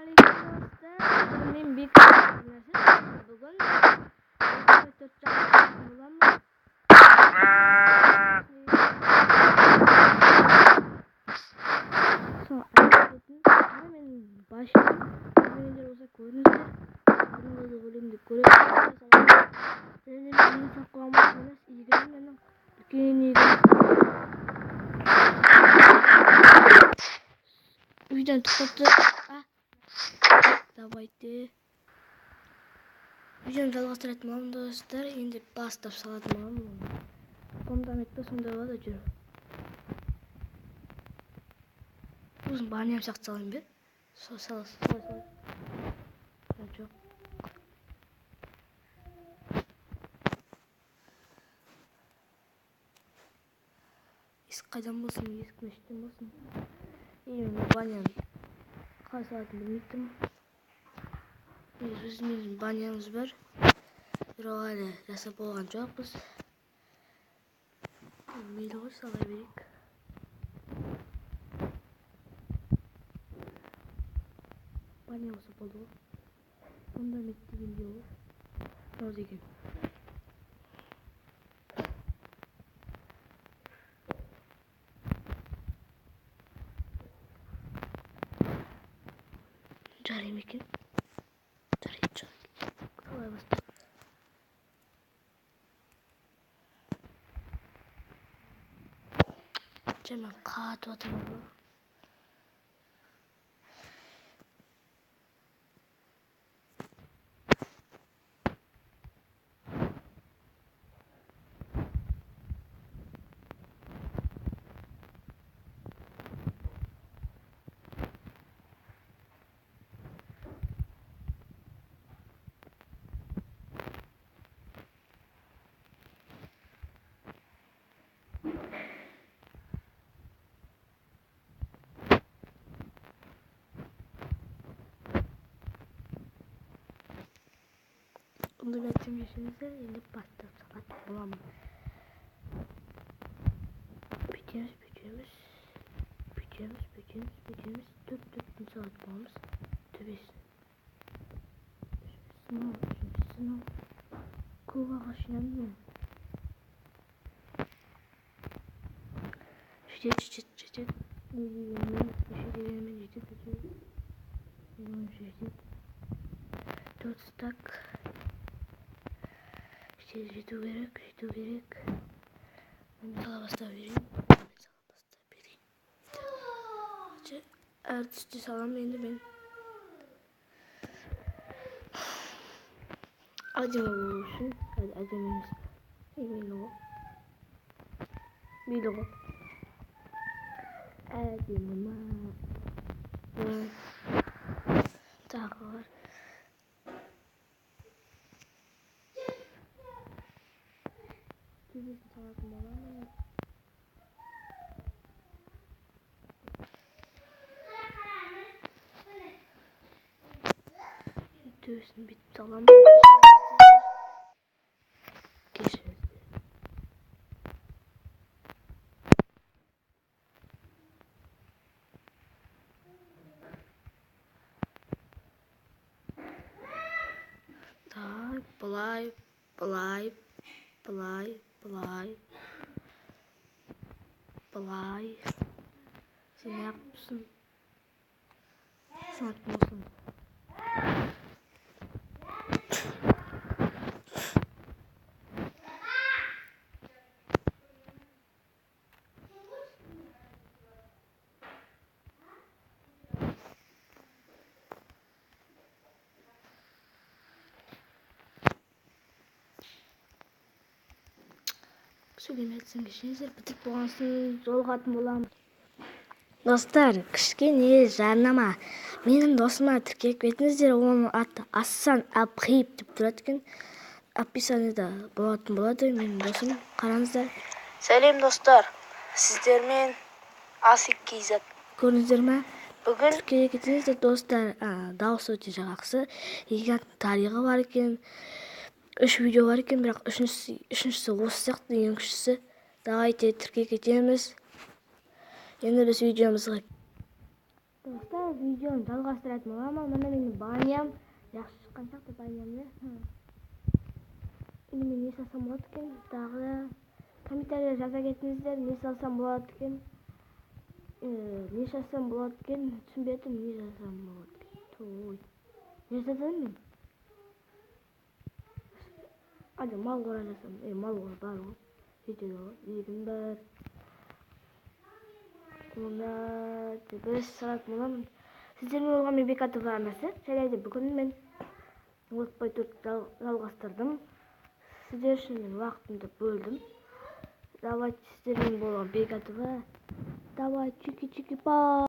Ассалаумағалейкум, достар. Мен Бек. Бүгін төрт боламын. Сол мен башым көрмегендер болса, көріңіздер. Бұрынғы өлеңді көресіздер. Және мен салып қойған емес, игілім менің үлкен игілім. Үйден тоқтатты. Давайте. Видеоны жалғастыратын боламын, достар. Енді бастап салатын боламын. Фундамент па, сондай болады әйтеуір. Өзім баням сияқты салайын ба? Солай солай солай. Жоқ. Есік қайдан болсын, есік мешіттен болсын. И мен баняны қалай салатынын білмей тұрмын. Өзіміздің банямыз бар, бірақ әлі жасап болған жоқпыз. Мейлі ғой, сала берейік. Баня болса болды ғой. Фундамент дегенде ғой мынау деген. Жарай ма екен? Жарайды, қалай бастап. Жаман қатып жатырмын ғой. Фундаментті кешіріңіздер, енді бастап салатын боламын. Бүйтеміз, бүйтеміз, бүйтеміз, бүйтеміз, бүйтеміз, төрт төрттен салатын боламыз төбесін. Үшіншісі мынау, үшіншісі мынау. Көп ағаш жинадым мен. Жетеді, жетеді, жетеді. Не дегенмен, неше дегенмен жетеді, жетеді. Менің ойымша, жетеді. 4 стак. Жету керек, жету керек. Мен сала бастап берейін. Мен сала бастап берейін. Әр түсте саламын енді мен. Әдемі болу үшін, әдемі емес. Мейлі ғой. Мейлі ғой. Әдемі ма? Тағы бар. Төбесін салатын боламын. Төбесін бүйтіп саламын. Кешіріңіздер. Так, былай, былай, былай, былай, былай. Сен неғыпсың? Сынатын болсаң. Сөйлемей жатсам, кешіріңіздер, бітіріп болған соң жолығатын боламын. Достар, кішкене жарнама. Менің досыма тіркеліп кетіңіздер, оның аты Асан Абхиев деп тұрады екен. Описаниеда болатын болады менің досым, қараңыздар. Сәлем, достар, сіздермен Асик KZ. Көрдіңіздер ме? Бүгін тіркеле кетіңіздер, достар. Дауысы өте жақсы. Гиганттың тарихы бар екен. 3 видео бар екен, бірақ үшіншісі осы сияқты, ең күштісі. Давайте тіркеле кетеміз. Енді біз видеомызға Достар, видеоны жалғастыратын боламын. Мына менің баням жақсы шыққан сияқты, баням, иә. Енді мен не салсам болады екен? Тағы да комментарий жаза кетіңіздер, не салсам болады екен, не жазсам болады екен. Түсінбедім, не жазсам болады екен. Ой, не жазамын мен? Ана мал қора жасам. Е, мал қора бар ғой, жетеді ғой, егін бар. Онда бір салатын боламын. Сіздермен болған мен, Бекатов арнасы. Және де бүгін мен отпай төрт жалғастырдым. Сіздер үшін мен уақытымды бөлдім. Давайте, сіздермен болған Бекатова. Давай, чики чики па.